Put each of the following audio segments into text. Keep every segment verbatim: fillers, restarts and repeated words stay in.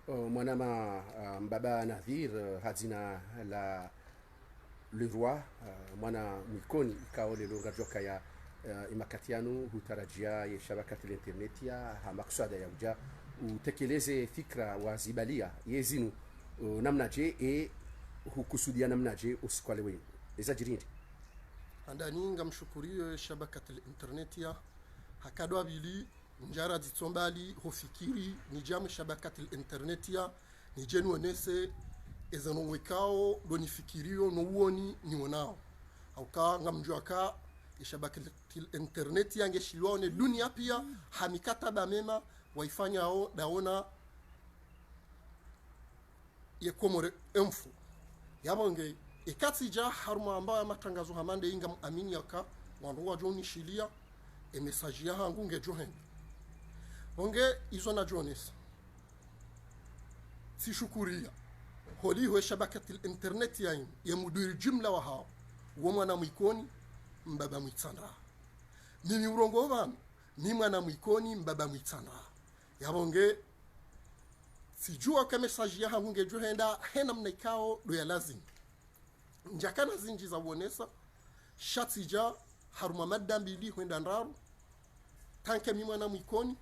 O, mwanama, ah, mbaba Nadhir, eh, ha dzina la Leroy, ah, mwana mwa Ikoni, ikao leo ngaridjo kaya, eh, ye makati yanu hutarajia ye shabakati la internet ya ha makswada ya udja utekeleze fikra wazibalia ye zinu, o, namnadje e hukusudia namnadje usiku wa leo. Eza djiri ndri? Handani ngamshukuriyo ye shabakati la internet ya ha nkado ya pvili, ndjara dzitso mbali, hufikiri nidje mwe shabakati la internet ya, nidje nionese eze ndrongoo ikao ndo nifikiriyo no uoni niwonao. Hauka ngamdjuwa ka ye shabakati la internet ya ngeshilwao ne dunia pia ha mikataba mema waifanyao ndawo na ye Comores Info. Yapvo nge, eka tsidja harumwa amba ya matrangazo hama nde yi, ngamwamini yaka wandru ngwadjo unishilia, ye message yahangu ngedjo henda. Pvo nge izo nadjo onesa, tsishukuria holiho ye shabakati la internet ya inu, ye mudiri jimla wahawo, wo mwana mwa Ikoni, mbaba mwa Itsandra. Mimi urongoa pvanu, mi mwana mwa Ikoni, mbaba mwa Itsandra. Yapvo nge, tsidjuwa ka message yahangu ngedjo henda he namna ikao ndo ya lazimu. Ndjakana zindji za uonesa, sha tsidja harumwa mada mbili hwenda ndraru, tanke mi mwana mwa Ikoni,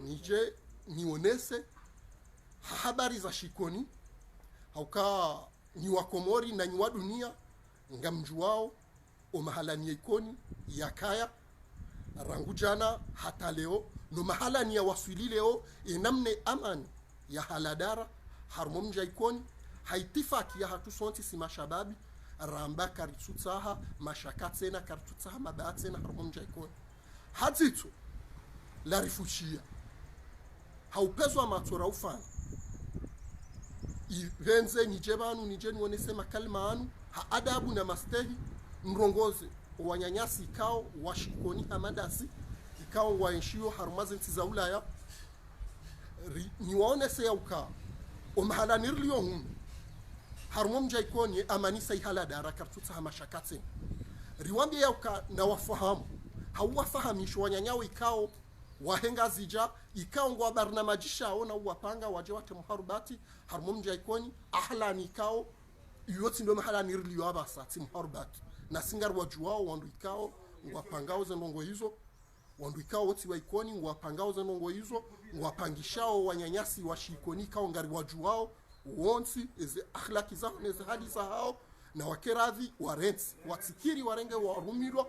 nidje nionese ha habari za Shikoni, hauka nyi wa Komori na nyi wa dunia, ngamdjuwao, o mahalani ya Ikoni yakaya, rangu djana hata leo, no mahalani ya waswili leo, ye namna ye amani ya haladara harumwa mdji wa Ikoni, ha itifaki yahatru sontsi si mashababi, ramba karitsutsaha mashaka tsena, karitsutsaha mabaya tsena harumwa mdji wa Ikoni. Ha dzitso larifushia, ha upvezo wa matso raufanya, ipvendze nidje pvanu nidje nionese makalima yanu ha adabu na mastehi, nrongoze o wananyasi ikao wa Shikoni hama ndasi, ikao ngwaenshio harumwa ze ntsi za Ulaya, ri, niwaonese yauka o mahalani rilio hunu, harumwa mdji wa Ikoni, ye amani sa ihaladara, karitsutsaha mashaka tsena. Riwambie yauka na wafahamu, ha uwafahamisho wananyawo ikao wahe Ngazidja, ikao ngwa barnamaji shao na uwapanga wadje watre muharubati harumwa mdji wa Ikoni, ahalani ikao iyo tsi ndo mahalani rilio apvasa, tsi muharubati. Na si ngariwadjuwao wandru ikao ngwapangao ze ndrongoo izo, wandru ikao wo tsi wa Ikoni, ngwapangao ze ndrongoo izo, ngwapangishao wananyasi wa Shikoni ikao ngariwadjuwao wontsi, eze akhlaki zaho neze hali zahawo, na wake radhi warentsi, watsikiri warenge warumilwa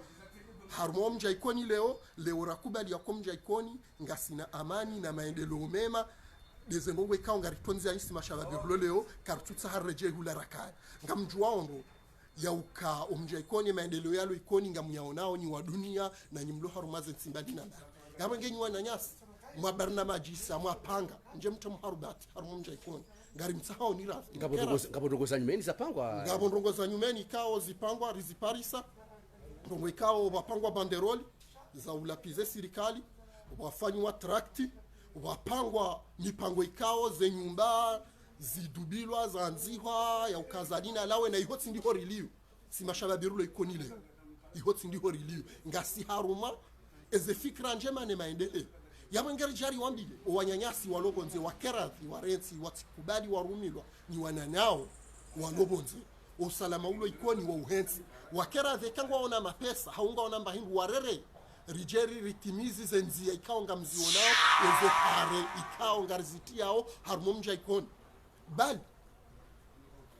harumwa wo mdji wa Ikoni leo, leo rakubali yauka o mdji wa Ikoni ngasina amani na maendeleo mema, ndeze ndrongoo ikao ngaritrondzi ya isi mashababi hulo leo, karitsutsaha riredjei hula rakaya. Ngamdjuwao ndo yauka o mdji wa Ikoni, maendeleo yalo Ikoni, ngamyaonao nyi wa dunia, na nyi mlo harumwa ze ntsi mbali na mbali. Yapvo nge nyi wananyasi, mwa barnamaji sa mwapanga, ndje mtre muharubati harumwa mdji wa Ikoni, ngarimtsahao ni radhi. Ngapvo ndrongoo, ngapvo ndrongoo za nyumeni zapangwa. Ngapvo ndrongoo za nyumeni ikao zipangwa, riziparisa. Ndrongoo ikao pvapangwa banderoli za ulapize sirikali, pvwafanyiwa trakti, pvwapangwa mipango ikao ze nyumba zidubilwa, zandzihwa, yauka zalina lawe, na iho tsi ndiho rilio. Si mashababi rilo Ikoni leo. Iho tsi ndiho rilio. Ngasi harumwa eze fikra ndjema ne maendeleo. Yapvo ngeri djari wambie, o wananyasi walo pvondze, wake radhi warentsi, watsikubali warumilwa nyi wananyawo walo pvondze. O usalama ulo Ikoni wauhentsi. Wake radhi eka ngwaona mapesa, hau ngwaona mbahindru warere, ridjeri ritimizi ze ndzia ikao ngamzionao, eze pare ikao ngarizitiao harumwa o mdji wa Ikoni. Bali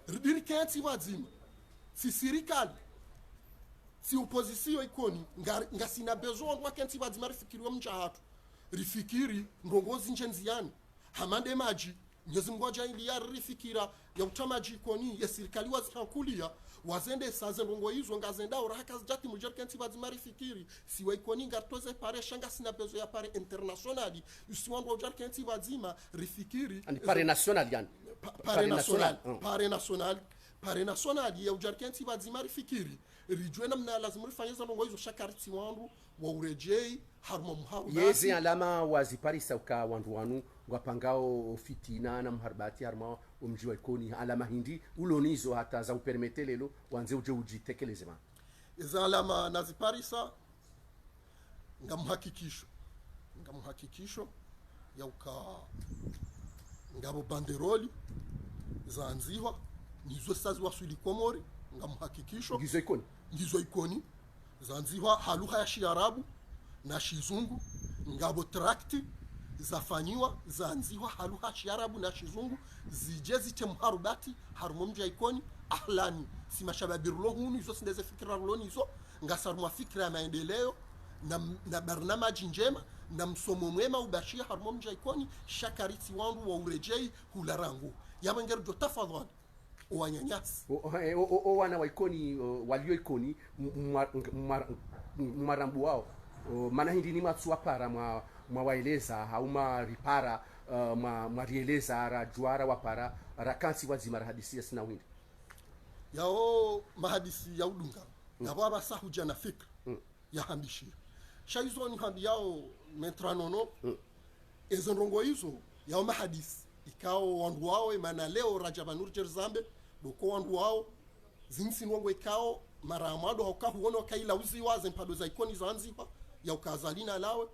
ridiri kentsi pvwadzima, si sirikali, si opozisio Ikoni, nga, ngasina besoin wandru wakentsi pvwadzima rifikiri wo mdji wahatru. Rifikiri ndrongoo zindji ndziani. Hama nde madji, Mnyezi Mungu adjaaliya ririfikira yauka madji Ikoni, ye sirikali wazihankulia, wazendesa ze ndrongoo izo, ngazendao raha kazidjatimu, djerikentsi pvwadzima rifikiri, si wa Ikoni ngaritoze pare, sha ngasina besoin ya pare internationali, si wandru wadjerikentsi pvwadzima rifikiri. Ani pare national yani? Pa, pare national, pare national, pare national ya udjerikentsi pvwadzima rifikiri, ridjuwe namna lazimu rifanye ze ndrongoo izo, sha karitsi wandru wa uredjei harumwa muharubati. Yeze alama waziparisa uka wandru wanu ngwapangao fitina na muharubati harumwa o mdji wa Ikoni, alama hindri ulo nizo hata za upermete leo wandze udje udjitekeleze ma? Eze alama naziparisa, ngamhakikisho, ngamhakikisho yauka Yapvo banderoli zandzihwa, nizo sasa ziwaswili Komori, nga muhakikisho. Ngizo Ikoni. Ngizo Ikoni, zandzihwa ha lugha ya Shiarabu na Shizungu. Ngapvo trakti zafanyiwa, zandzihwa ha lugha ya Shiarabu na Shizungu, zije zite muharubati harumwa mdji wa Ikoni. Ahlani, si mashababi rilo hunu, izo si ndeze fikira rilo nizo, ngasi harumwa fikira ya maendeleo, na, na barnamaji ndjema, na msomo mwema ubashiya harumwa mdji wa Ikoni, sha karitsi wandru wa uredjei hula rangu. Yapvo ngeri djo tafadhwali, o wananyasi. O, o, e, o, o, o wana wa Ikoni, o, walio Ikoni, m-, mwa-, mwa-, mwarambuwao. O, mana hindri ni mwatsu wapara mwa, mwawaeleza, hau mwaripara, eh, mwa, mwarieleza, radjuwa rawapara, rakantsi pvwadzima rahadisiya sina uhindri. Yao mahadisi ya udunga, yapvo apvasa hudja na fikra ya hambishiya. Sha izo nihambiyao maître Nono, eze ndrongoo izo, yao mahadisi ikao wandru wao, emana leo radja pvanu ridje rizambe, ndo uka wandru wao, zinu si ndrongoo ikao mara ya mwando hauka huono uka ilauziwa, ze mpando za Ikoni zandzihwa, yauka Azali nalawe.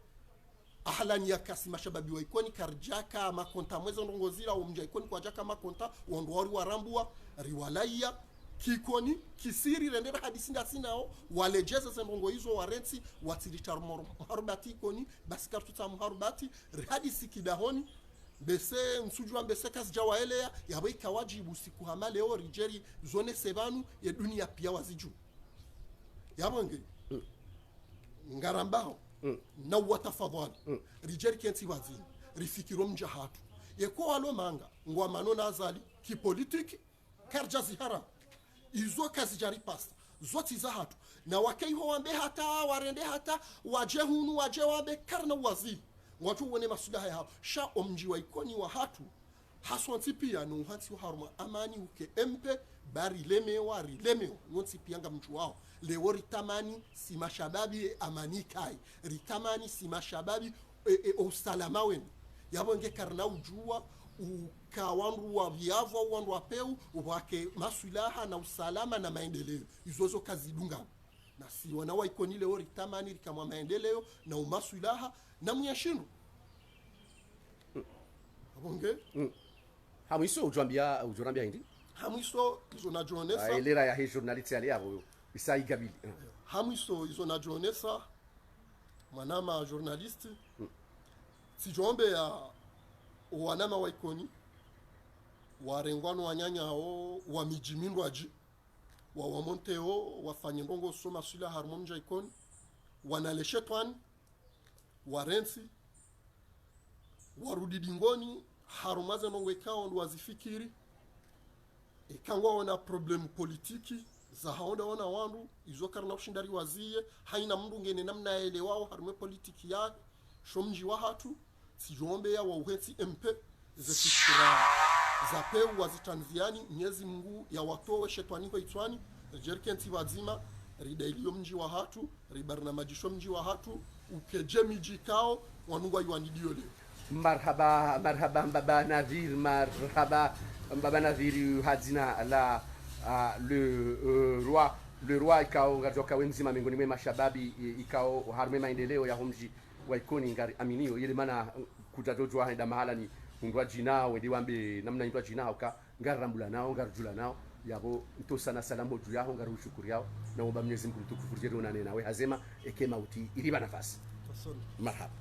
Ahlani, yaka si mashababi wa Ikoni karidjaka makonta mwa eze ndrongoo zila, o mdji wa Ikoni kwadjaka makonta, wandru wao riwarambuwa, riwalaiya, ki Ikoni, kisiri, rende rahadisi ndasi nao, waledjeze ze ndrongoo izo, warentsi, watsi rita muharubati Ikoni, basi karitsutsaha muharubati, rihadisi kidahoni, mbese, ntsudjuwa mbese kazidja waeleya, yapvo ika wadjibu siku hama leo ridje rizonese pvanu, ye duniya piya wazidjuwe. Yapvo nge, ngarambao, na uwatafadhwali, ridje rikentsi pvwadzima, rifikiri o mdji wahatru. Yeka walo manga, ngwamanao na Azali, kipolitiki, karidja zihara. Izo kazidja ripasa, zo tsi zahatru. Na wake iho wambe hata, warende hata, wadje hunu, wadje wambe, karina uwazili. Ngwatsu wone maswilaha yahawo. Sha o mdji wa Ikoni wahatru, hasontsi piya, no uhantsi harumwa amani uke M P, ba rilemewa, rilemewa. Nyontsi piya ngamdjuwao. Leo ritamani, si mashababi, e amani ikaye. Ritamani, si mashababi, e, e, o usalama wenu. Yapvo nge karina udjuwa, uka wandru wa pviyapvo, wandru wa peu, wake maswilaha na usalama na maendeleo. Izo zo kazidungana. Na si wana wa Ikoni leo ritamani rika mwa maendeleo, na umaswilaha, na muyashindru. Yapvo nge? Ha mwiso, udjwambiya, udjorambia hindri? Ha mwiso, izo nadjonesa. Ah, elera yahe journaliste yale yapvo, isa igabili. Ha mwiso, izo nadjonesa, mwanama journaliste. Tsidjombeya o wanama wa Ikoni, warengwa no wananya hawo, wa midji mindrwadji, wa wamonteo, wafanye ndrongoo zo maswilaha harumwa o mdji wa Ikoni, wanale shetwani, warentsi, warudi dingoni, harumwa ze ndrongoo ikao ndo wazifikiri, eka ngwaona problème politique, zahawo ndawo na wandru, izo karina ushinda riwaziye, haina mndru ngena namna yaelewao harumwa e politique yahe, sho mdji wahatru, tsidjombeya wa uhentsi M P, ze fikira za peu wazitanziyani, Mnyezi Mungu yawatowe shetwani ho itswani, ridje rikentsi pvwadzima, ridailiyo mdji wahatru, ribarnamajisho mdji wahatru, ukedje midji ikao, wanu ngwayiwanidiyo leo. Marhaba, marhaba, mbaba Nadhir, marhaba, mbaba Nadhir, ha dzina la, ah, le, euh, roi, le roi ikao, ngaridjo ka we mdzima mengoni mwe mashababi, i-, ikao, harumwa e maendeleo yaho mdji wa Ikoni ngari aminiyo, yele mana, kudjadjodjuwa hwenda mahalani, hundrwadji nao, wende wambe namna hindrwadji nao, ka, ngarirambulanao, ngaridjulanao, yapvo, ntsontsi na salamu hodju yaho, ngariushukuriyao, na womba Mnyezi Mungu mtukufu ridje rionane nawe hazema, eke mauti, iripva nafasi. Marhaba.